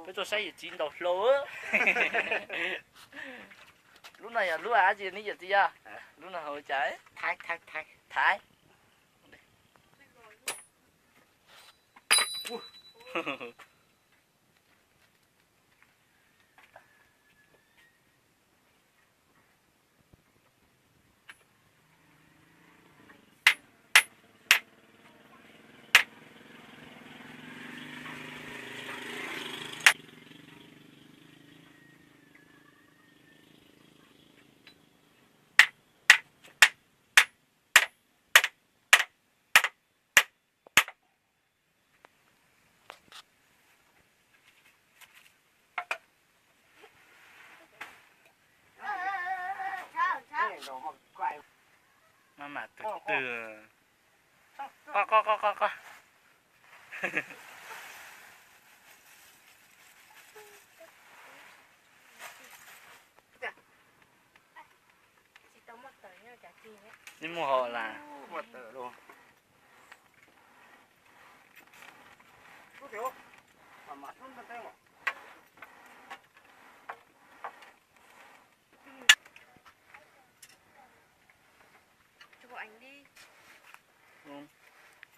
Peb tuaj saib yawm txiv ntaus hlau. Lub no yog lub dab tsi ne yawm txiv yog? Lub no hu cas? Thaiv. Maj mam twg twg. Qoj qoj qoj qoj qoj. Nej muaj hos las?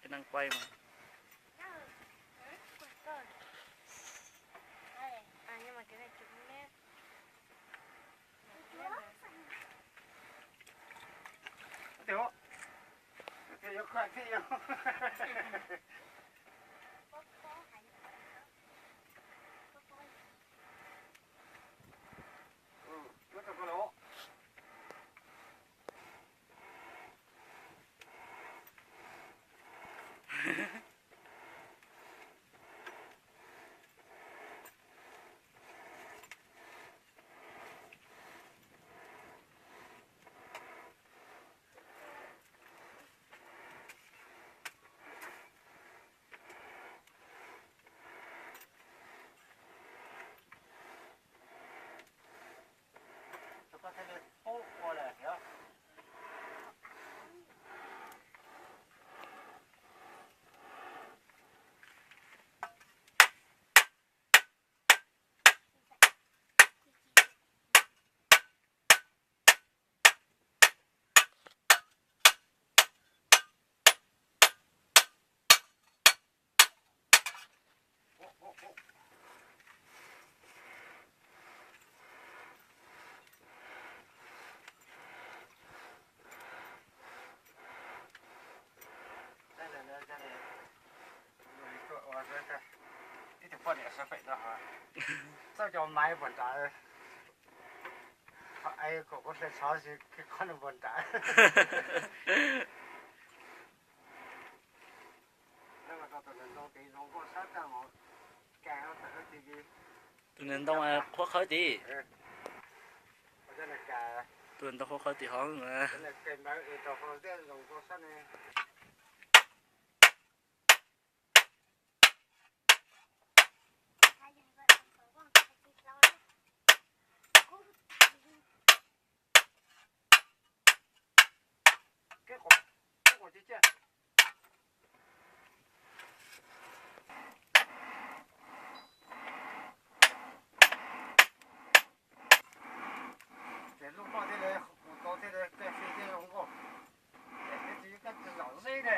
Cái đang quay mà. Ib tug poj niam sawv feem no, txawj cov maiv puag nrad, qhov ai kom kuv hle tshov si qhov no puag nrad. Tus niag ntoo qhuav qhawv tim. Tus niag ntoo qhuav qhawv tim hov. Ces lub poj thiaj li mus tau thiaj li kaj fi thiaj zoo nkauj. Ces peb tsis kaj tsis zaum zeb ne.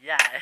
Yaj.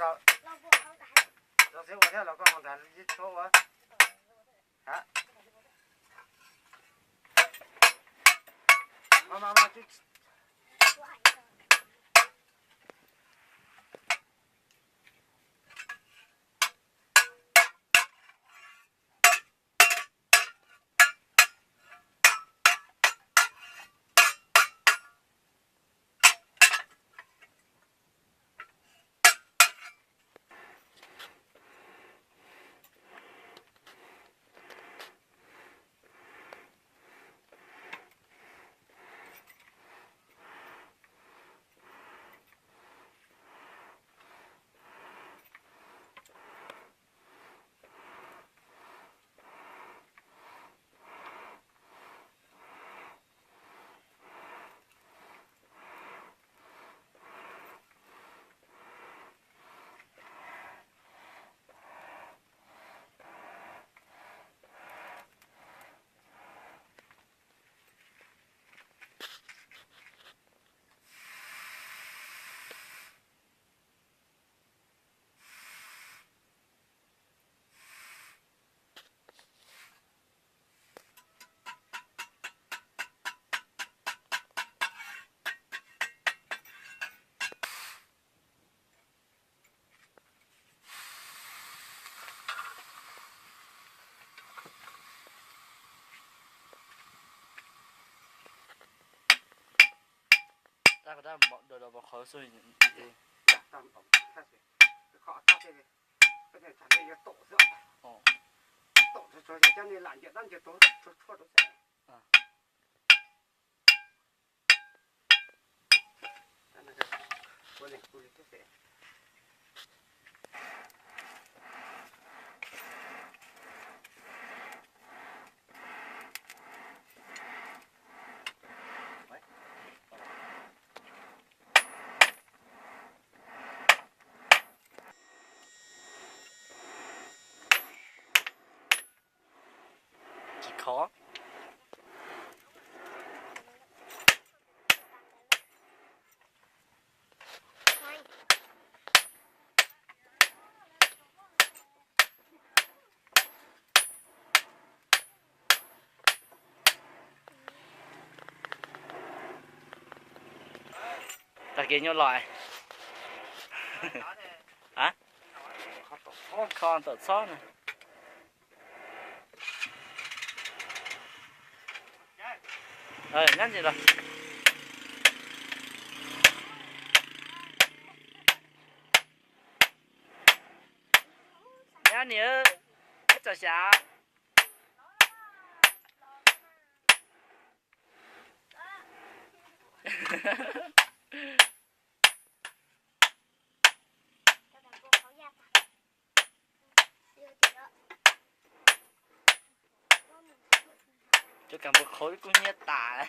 Los xwb ua thiab los koj mus nram ib tshuab ua. Ha? Tab ko tab npaum dua rau npaum qhov xwb. Kho tab tej, peb tej tsam tej yuav tom xwb. Tom tsuav cov nej lam ncaws dab ncaws tuav tsuag tshuaj rau xwb. Tsis khov. Tag kev nyob los. A, kho tom txhob na. Nyob ntsis los. Nyob niam, ib txog xyav. Cov kas npua qhauv kuj hnyiab tas.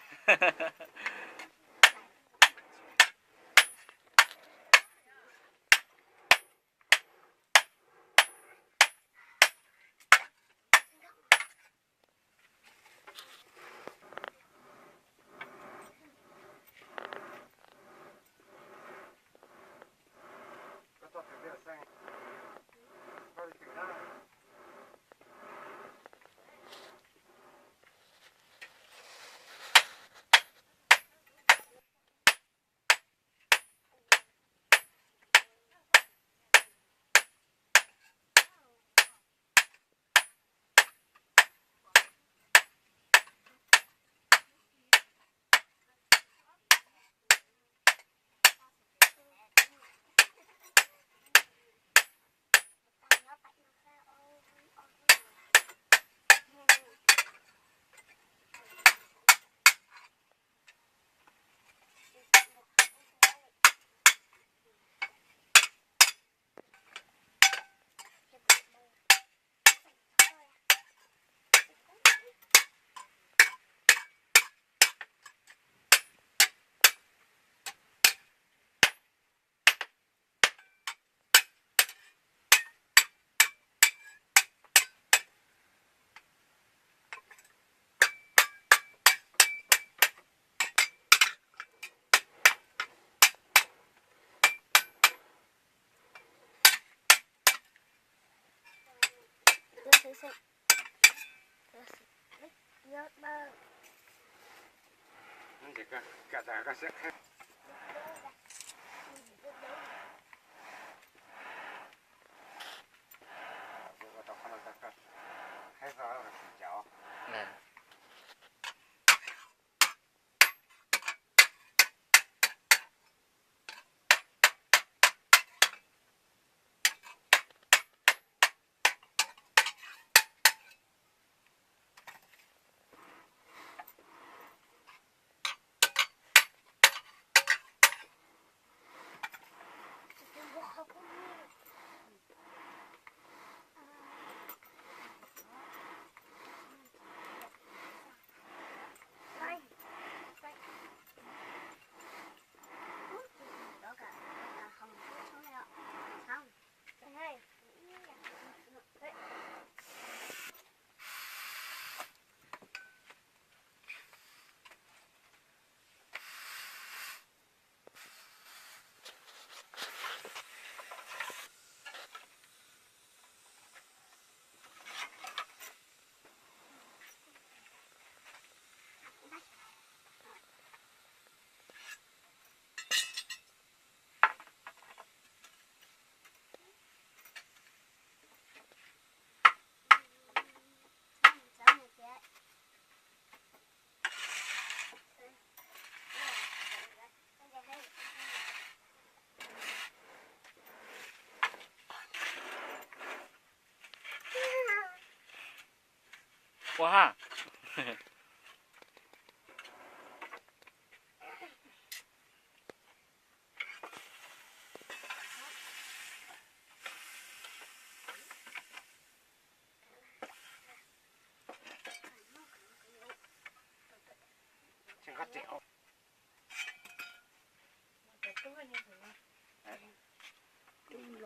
Ua ha.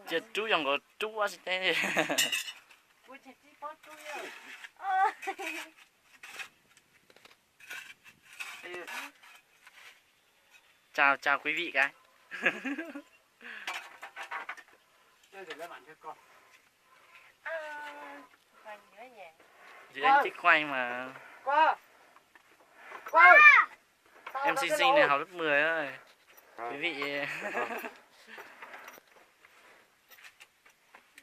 Ces rub yog nkaus rub ua si teb. Chào, chào quý vị cái. Thì anh thích quay mà. Em xinh xinh này học lớp mười rồi. Quý vị.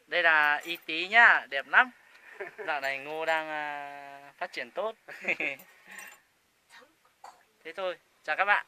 Đây là Y Tý nhá, đẹp lắm. Dạo này ngô đang à, phát triển tốt. Thế thôi, chào các bạn.